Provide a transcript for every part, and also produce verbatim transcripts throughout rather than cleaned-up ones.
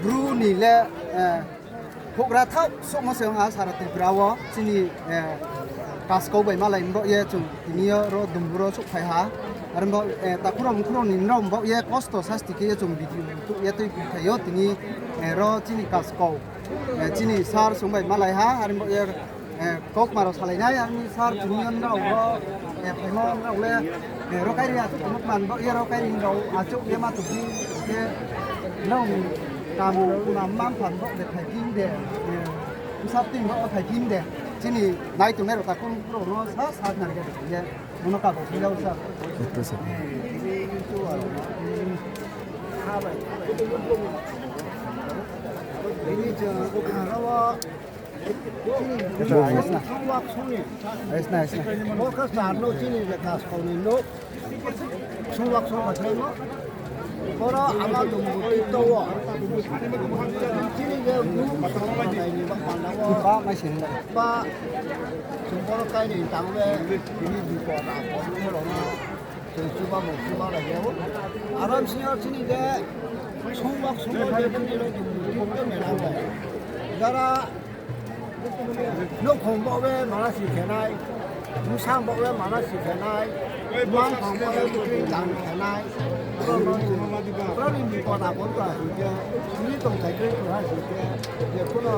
Bru ni le, eh, houhgra thaoh souhmo se ong ha sara Tripura wo chini, eh, kaskau bai malai bo ye chung tini yo ro Dumbur wo souhphai ha. Are bo, eh, takhu rao mkhu rao ni nrao bo ye kosto sasti khe ye chung video tuh ye tui phai ou tini, eh, ro chini kaskau, eh, chini sir song bai malai ha. Are bo ye, eh, kaukma rao salai nai, are ni sir tini yo nrao ro, eh, phaimo nrao le, eh, ro kairi achouh tongmo kman bo ye ro kairi rao achouh ye ma tong di, ye nrao ni kam kuna mma-mpha bo de phai phi de, eh, bsa tui bo phai phi de. Chini nai tongnai rao takhu rao no sa sa nari ga de ye, bono kabo phi rao sa. Ito sa. Bini chung, Aisna. Songwak songni. Aisna, aisna. Bo khe sar no chini je kaskau ni no. Songwak songma khe no. Boro ama Dumbur tito wo. Chini je group songma nai ni ba panda wo. Ba mai sini. Ba chung boro kairi tang le, bini bipod apod ni rao no. Chung chuba bo chuba lai ya o. Aro sini yo chini je songwak songma je chini ro Dumbur tito ni rao le. Jara nouhkhong bo we mana si khe nai, bsang bo we mana si khe nai, mma-mpha bo we bikri tang khe nai. Ro no chung, ro ni bipod apod to asi khe, sini tongthai khe to asi khe, je kuno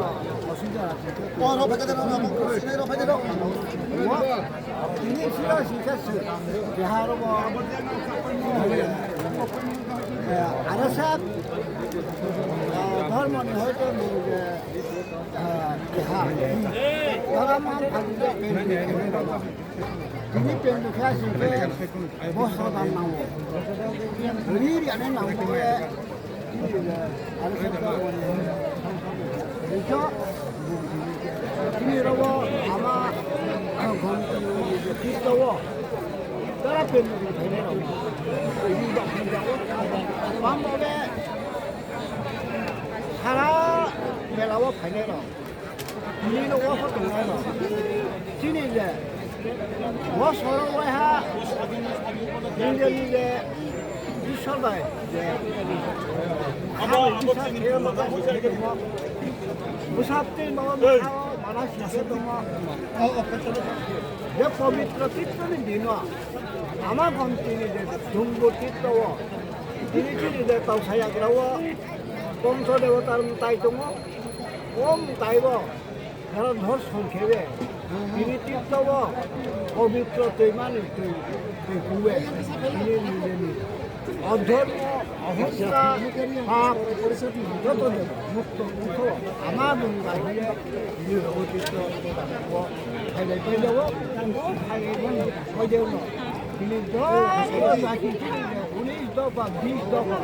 osubida asi khe. O, ro phai khe de, ro, ro, ro, ro, ro, ro. Tini sira si khe se, keha ro bo, eh, R S F, eh, dhormo ni hoito ni je, eh, keha. Dhormo phaji je pen pen khe. Tini pen pen khe si khe, boso dan nang ou. Ri ri ane nang ou ye. Chini rao wo ama gom tini je Khristo wo. Tara pen pen phainai rao. Ri ba phainai rao. Bang bo le sara mela wo phainai rao. Tini no wo pho tongnai rao. Chini je Bosor wo waiha, India ni je, Isor bai je, ha, Isor khe ma, bsa tui ma, bsa wo mana si khe tongmo. Je pobitro tito ni din no, ama gom tini je Dumbur tito wo, tini chini je Tausai yagra wo, Pongso Debatar mtai tong ou, o mtai wo, Jara dhorson khe ye, tini tito wo pobitro tui mani tui, tui khe ye, tini nijeni odhormo, ohonsa, pap, joto de mukto ongtho, ama bung bai ye, tini rao tito wo, phailai phailai wo, tini phailai phailai wo, tini joto jati tini unis dopha, bis dopha,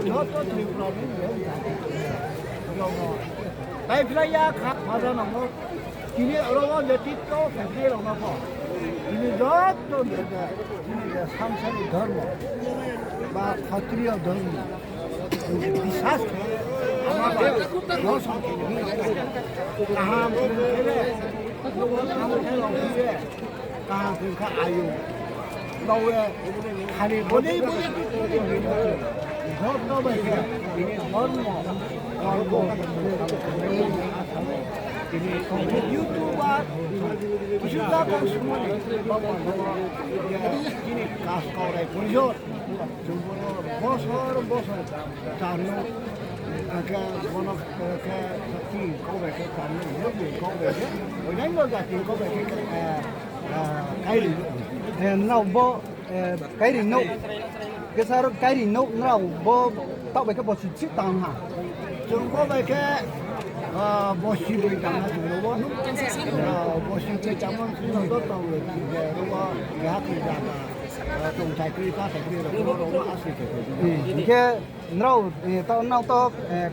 joto Tripura ni jati. Taiphlai ya kha, maja nang ou. Tini aro wo je tito phaiphi rao no pho. Tini joto je, tini je samsari dhormo, ba khatriyo dhormo. Bisas khe, ama ba, dhormo khe, kaham khe, kaham khe, kaham khe, kaham khe, ayu. Bawe, khali boni, boni, boni, boni, joto bai khe, bini dhormo, kormo, tini YouTuber, kisu ta kau sumani, baba, baba, tini Kaskau Rai Porishod, chung bono bosor, bosor, charno, akhe bono, akhe, sakti, kau bai khe, charno, kau bai khe, onyaino jati, kau bai khe, eh, Kairi nouh. Eh, nrao bo, eh, Kairi nouh. Kesa ro Kairi nouh nrao bo taoh bai khe bosi chih tang ha. Chung bo bai khe, ah, bosi broi tang ha chung bo. Ah, bosi broi tangmo chung bo tong le chung je ro bo keha khe jaga. Ah, chung chakri pa chakri ro bo ro bo asi khe. Hmm, hing khe nrao, eh, taoh nrao to, eh,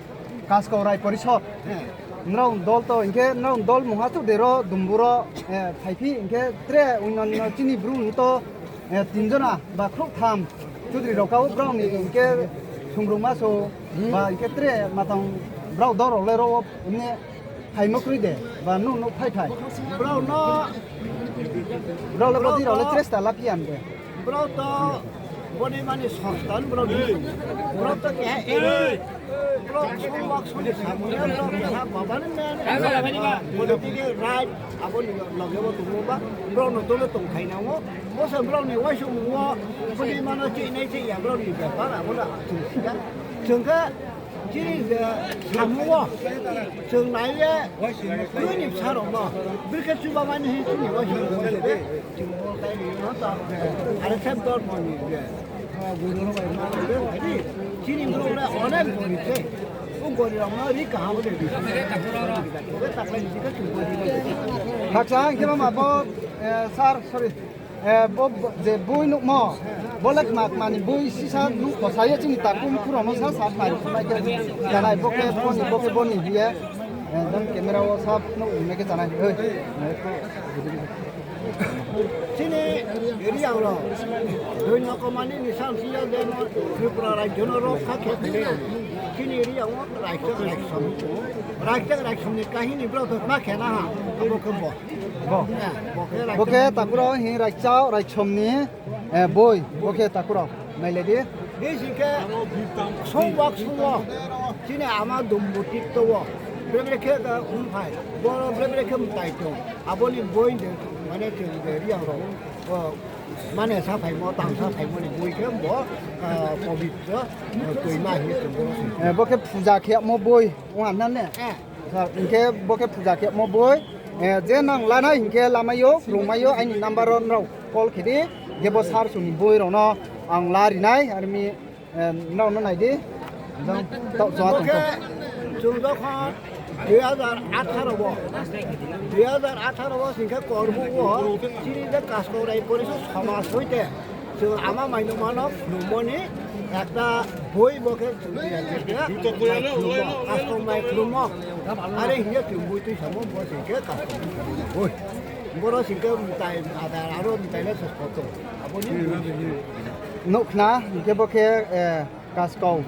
Kaskau Rai Porishod. Nrao dol to, hing khe nrao dol mungha chouh de ro, Dumbur wo, eh, phaiphi, hing khe tre onyaino chini Bru ni to, eh, tin jona ba khrouhtham Chaudhary rao kau brao ni, hing khe Sungrungma so, ba hing khe tre matang brao dol rao le ro wo, mne phaimo kroi de, ba nuh nuh phai phai. Brao no, brao le brao bodi rao le to, chesta laphi ya de. Brao to, Boni mani songstan brao ni, brao to keha eri, brao song bak song ni samung ya, brao keha baba ni man, political right, abo ni loge bo tongmo ba, brao no tole tongthai nang ou. Bo se brao ni uaingsouhmung wo, boni mano chinai chiya brao ni bepar, abo no chung si ya. Chung khe, chini je samung wo, chung nai ye, kroi ni bsa rao no, bikhe chuba mani hi chini uaingsouhmung wo se de. Chini bo tai ni no ta, are sem dormo ni je. Chini brouh le onek gori se. O gori rao no ri kaham de. Khakchang khe mama bo, eh, sir, sorry. Eh, bo, bo, je boi nuhmo, bo le kma kma ni boi sisa nuh kosa ye chini takhu mkhu rao no sa sa nai, nai khe, janai bo khe boni, bo khe boni hing ye, eh, jang camera wo sa nuh nai khe janai. Oi. Chini Reang rao, Doino Komani ni samsi yo je no Tripura rajyo no rokha khe phai nai. Chini Reang wo Raichak Raisom. Raichak Raisom ni kahini brao to ma khe na ha, abo khe bo. Bo. Eh, bo khe Raichak. Bo khe takhu rao hing Raichak Raisom ni, eh, boi, bo khe takhu rao. Nailai di. Bisi khe songwak songwo. Chini ama dumbu tip to wo. Bre bre khe ka hum phai. Boro bre bre khe mtai tong. Abo ni boi de, mane chung de Reang rao. O, mane saphaimo, tang saphaimo ni boi khe bo, ah, pobitro, ah, toima hing ye chung bo sing. Eh, bo khe puja khe mo boi, ong ha na ne? Eh. Sir, hing khe bo khe puja khe mo boi, eh, je nang lanai hing khe lamai yo, krungmai yo, aini number wo nrao call khe di, je bo sir song ni boi rao no ang la ri nai, ar mi, eh, nrao no nai di. Jang, taoh chua tong khe, chung jokhon dui hajar atharo wo, dui hajar atharo wo sing khe Korbuh wo, chini je Kaskau Rai Porisod somaj hoite, chung ama mainouhma no khulummo ni ekta boi bo khe chung tiyar khe khe, Kaskau mai khulummo. Are hing ye chung boi tuisamo bo sing khe Kaskau mai khulummo boi. Boro sing khe mtai, adar aro mtai le se photo. Abo ni boi. Nuh khna, hing khe bo khe, eh, Kaskau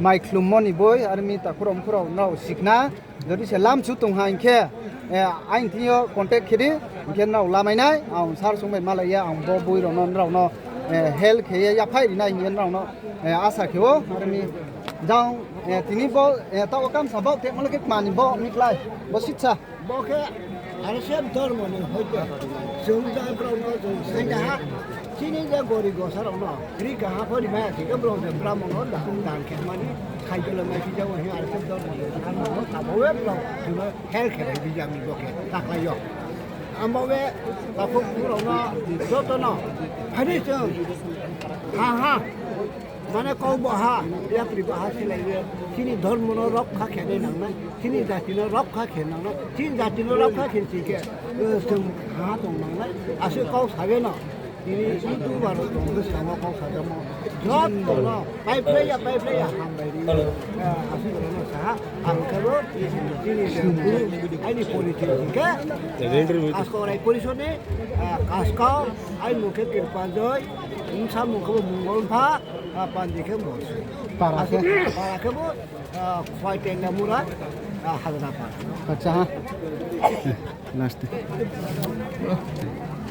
mai khulummo ni boi, ar mi takhu rao mkhu rao nrao si khna. Jodi se lamchu tong ha hing khe, eh, aini thing yo contact khe di, hing khe nrao lamai nai, ang sir song bai malai ye, ang bo boi rao no nrao no, eh, help khe ye yaphaih ri nai hing ye nrao no, eh, asa khe ou, ar mi jang, eh, tini bo, eh, taoh wo kamsa baoh temo le khe kma ni bo mi klái, bo sitsa. Bo khe, are se dormo ni hoite, chung je brao no chung sai da ha, chini je gori gosa rao no, ri kaha pho ri mai ya se khe brao je bramo no da, dan khe mani, khai jole mai si jao hing are se dormo ni, ano no, abo we brao, chung no help khe bai di jami bo khe, taklai yo. Abo we, takhu mkhu rao no, joto no, phai di chung, ha ha. Mane kau baha, yapri baha silai ye, chini dormo no rokha khe nai nang nai, chini jati no rokha khe nang nai, chini jati no rokha khe si khe, chung ha tong nang nai, asuh kau sa ye no, tini YouTuber rao tong bwskang wo kau sajamo, joto no, paiphlai ya, paiphlai ya, hambai ri, asuh rao no sa ha, ang khe bo, chini je guru, aini porichoi si khe, Kaskau Rai Porisod ni, Kaskau, aini mung khe Kripajoy, bsa mung khe bo Mongol Pha, pandi khe Morsi. Para khe? Para khe bo, Khwai Tengla Mura, Hajra Para. Acha ha. Last.